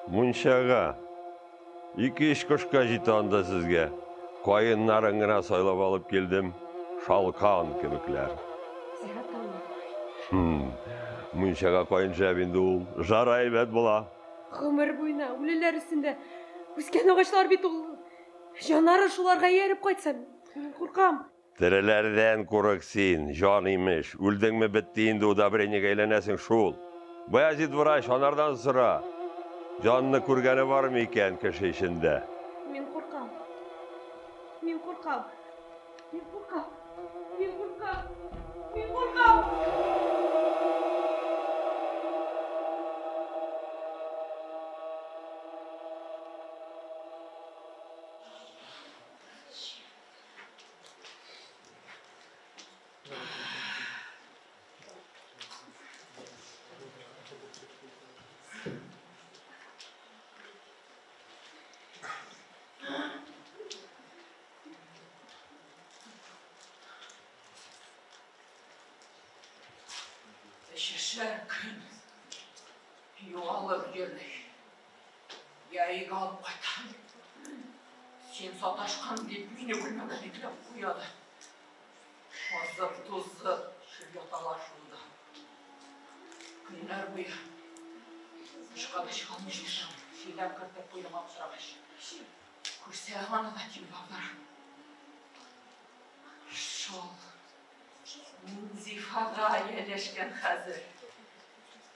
Мунчага. Ике-өч кышка җитә анда сезгә. Каеннарын гына сайлап алып килдем. Шалкан кебекләр. Зираттанмы? Мунчага каен шәп инде ул. Жара әйбәт була. Гомер буена үлеләр өстендә үскән агачлар бит ул. Җаннары шуларга ияреп кайтса, мин куркам. Тереләрдән курык син, җан имеш. Үлдеңме, бетте инде, удобрениегә әйләнәсең шул. Баязит врач, анардан сора. Җанны күргәне бармы икән кеше эчендә? Мин куркам. Мин куркам. Мин куркам. Мин куркам. Мин куркам. Өчешәр көн югалып йөрде. Я өйгә алып кайтам. Син саташкан дип мине бүлмәгә бикләп куя да. Азып тузып төшеп яталар шунда. Көннәр буе тышка да чыга алмый ятам. Чиләк кертеп куйдым аптырагач. Күрсә, аны да тимер аудара. Шул Зифага ияләшкән хәзер.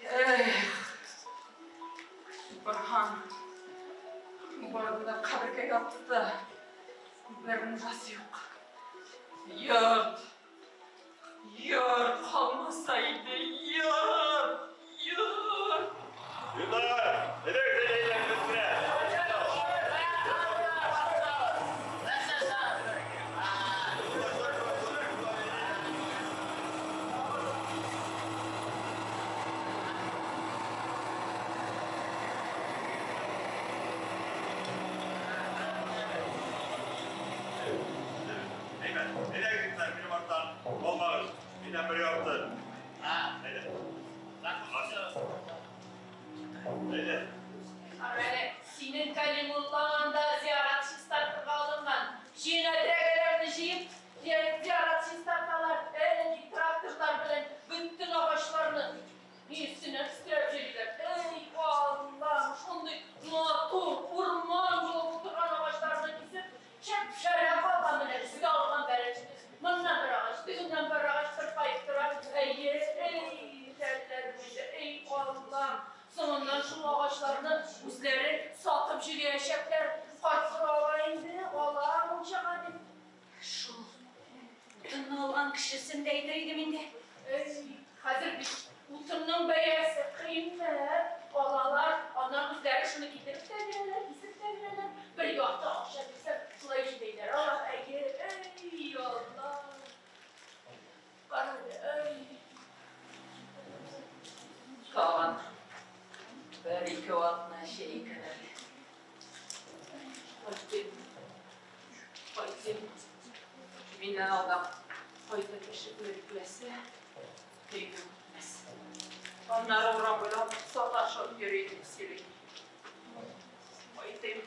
Эх, Борһан барды да кабергә ятты. Бер нужасы юк. Йорт, йорт калмаса иде, йорт, йорт. Миннән бер ярты. Әйдә. Әйдә. Әле синең Кәлимуллаң анда зиярат чистартырга алынган. Җыен әтрәгәләрне җыеп, зиярат чистарталар. Әй, тракторлар белән бөтен агачларны ни өстенә өстерәп йөриләр. Әй, Аллам, шундый матур урман булып утырган агачларны кисеп, шәп-шәрә калган менә безгә алган бәрәчебез. Моннан бер агач, тегеннән бер агач тырпаеп тора. Әйе, әй, жәлләдем инде, әй, Аллам. Соңыннан шул агачларны үзләре сатып җибәрәчәкләр. Карт-коры ала инде, ала мунчага дип. Шул утынны алган кешесен дә әйтер идем инде. Әй, хәзер бит утынның бәясе кыйммәт. Алалар, аннан үзләре шуны китереп тә бирәләр, кисеп тә бирәләр. Бер ярты акча бирсәң, шулай җибәйләр. Алар, әйе, әй, Алла. Кара әле, әй. Тагын бер-ике атна чәй икән әле. Кайтыйм, кайтыйм. Миннән алда кайта кеше күреп беләсе, өйгә үтмәс. Аннары урам буйлап саташып йөри дип сөйли. Кайтыйм.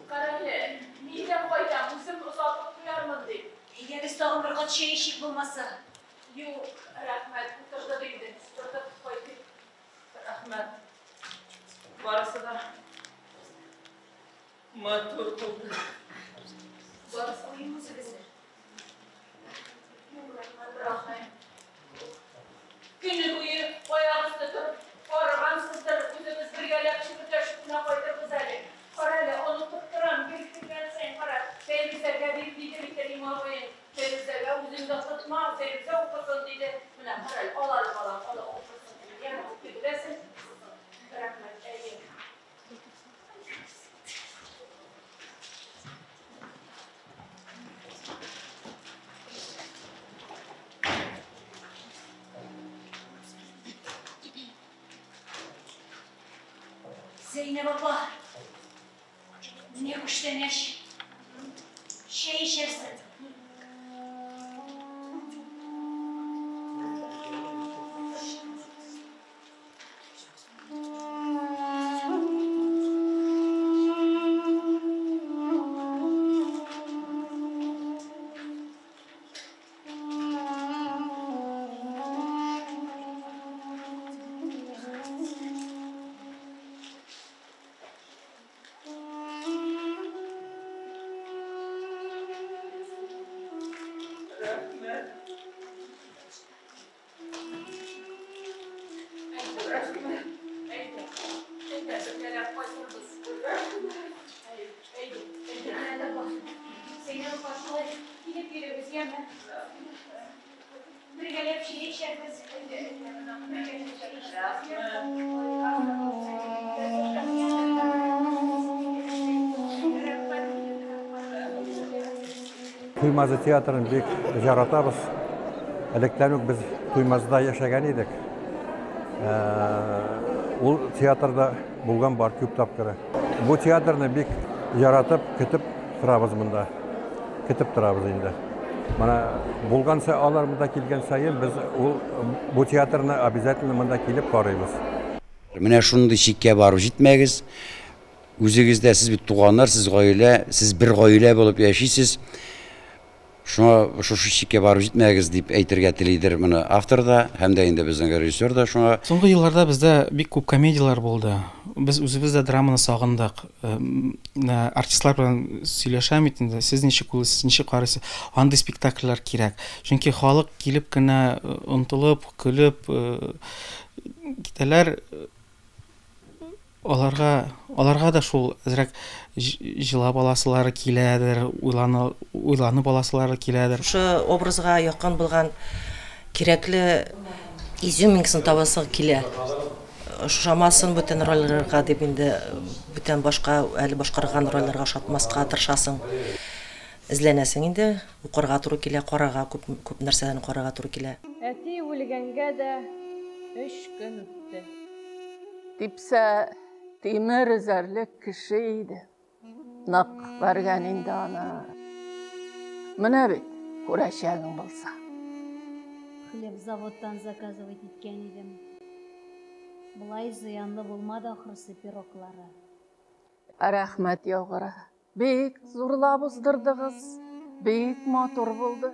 Кара әле, мин дә кайтам, үзем озатып куярмын дип. Әйдәгез тагын бер кат чәй эчик булмаса. Юк, рәхмәт, утырдык инде, утырдык, кайтыйк. Рәхмәт. Барысы да матур булды. Барысы. Куйым үзегезне. Юк, рәхмәт, рәхмәт. Көне буе аяк өсте торып арыгансыздыр, үзебез бергәләп чөкердәшеп кенә кайтырбыз әле. Кара әле, онытып торам, гел кергән саен кара. Фәйрүзәгә бир диде бит Рим абыең. Фәйрүзәгә үзең дә тотма, Фәйрүзә укысын диде. Менә кара әле, ал әле балам, ал укысын. Яме, тегеләсен, укысын. Рәхмәт, әйе. Зәйнәб апа, менә күчтәнәч. Чәй эчәрсең. Яме. Бергәләп чәй эчәрбез. Бергәләп чәй эчәрбез. Туймазы театрын бик яратабыз. Электән үк без Туймазыда яшәгән идек. Ул театрда булган бар күп тапкыры. Бу театрны бик яратып, көтеп торабыз монда. Көтеп торабыз инде. Менә булганча алар монда килгән саен без ул бу театрны обязательно монда килеп карыйбыз. Менә шундый чиккә барып җитмәгез. Үзегез дә, сез бит туганнар, сез гаилә, сез бер гаилә булып яшисез. Шуңа шушы чиккә барып җитмәгез дип әйтергә телидер моны автор да, һәм дә инде безнең режиссер да шуңа. Соңгы елларда бездә бик күп комедияләр булды. Без үзебез дә драманы сагындык. Менә артистлар белән сөйләшәм бит инде. Сез ничек уйлыйсыз, ничек карыйсыз? Андый спектакльләр кирәк. Чөнки халык килеп кенә онытылып, көлеп китәләр. Аларга, аларга да шул әзрәк җылап аласылары киләдер, уйланы, уйланып аласылары киләдер. Шушы образга якын булган кирәкле изюминкасын табасы килә. Ошамасын бүтән рольләргә дип инде бүтән башка әле башкарган рольләргә ошатмаска тырышасың. Эзләнәсең инде, укырга туры килә, карарга күп, күп нәрсәләрне карарга туры килә. Әти үлгәнгә дә өч көн үтте. Типсә, тимер өзәрлек кеше иде. Нык бәргән инде аны. Менә бит, күрәчәгең булса. Хлеб заводтан заказывать иткән идем. Болай зыянлы булмады ахрысы пироглары. Рәхмәт яугыры. Бик зурлап уздырдыгыз, бик матур булды.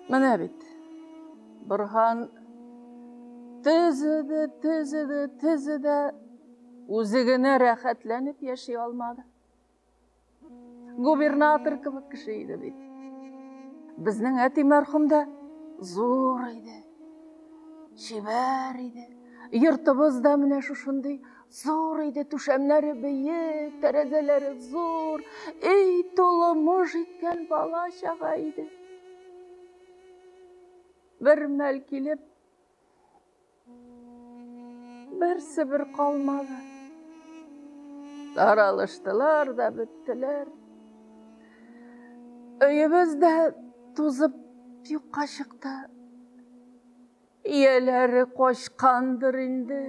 Менә бит, Борһан төзеде, төзеде, төзеде, үзе генә рәхәтләнеп яши алмады. Губернатор кебек кеше иде бит. Безнең әти мәрхүм дә зур иде, чибәр иде. Йортыбыз да менә шушындый зур иде, түшәмнәре биек, тәрәзәләре зур, өй тулы мыж иткән бала-чага иде. Бер мәл килеп, берсе бер калмады. Таралыштылар да беттеләр. Өебез дә тузып юкка чыкты. Ияләре качкандыр инде.